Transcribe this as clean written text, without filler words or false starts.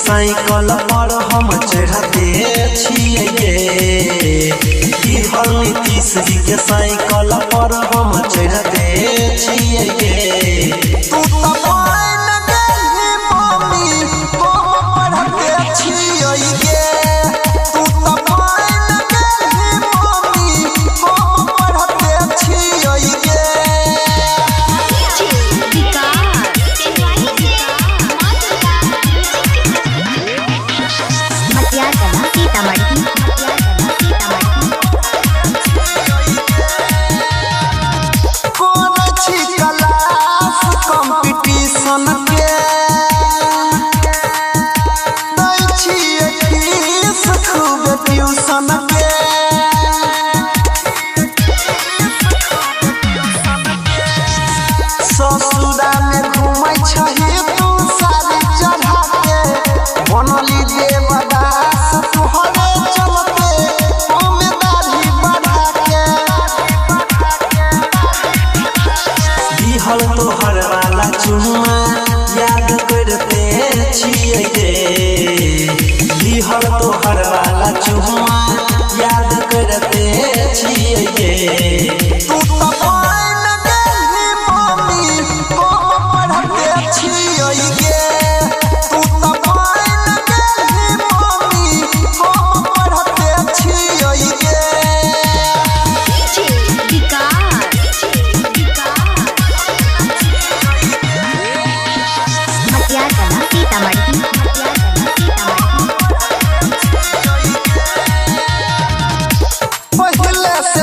Cycle पर हम चढ़ते छियै गे। दिहल नीतीश जी के साइकिल पर हम चढ़ते छियै गे। तू त बन गेलही मम्मी हम पढ़ते छियै गे। तू त बन गेलही मम्मी हम पढ़ते छियै गे। सीतामढ़ी। करै छी क्लास कंपटीशन के, दै छियै फीस खूब ट्यूशन के। ससुरा में घूमै छही तू साड़ी चढ़ा के, बनली देवदास तोहरे चलते हम दाढ़ी बढ़ा के। दिहल तोहर वाला चुम्मा याद करते छियै गे। दिहल तोहर वाला चुम्मा याद करते छियै गे। तू त बन गेलही मम्मी हम पढ़ते छियै गे। तू त बन गेलही मम्मी हम पढ़ते छियै गे। सीतामढ़ी। पहले से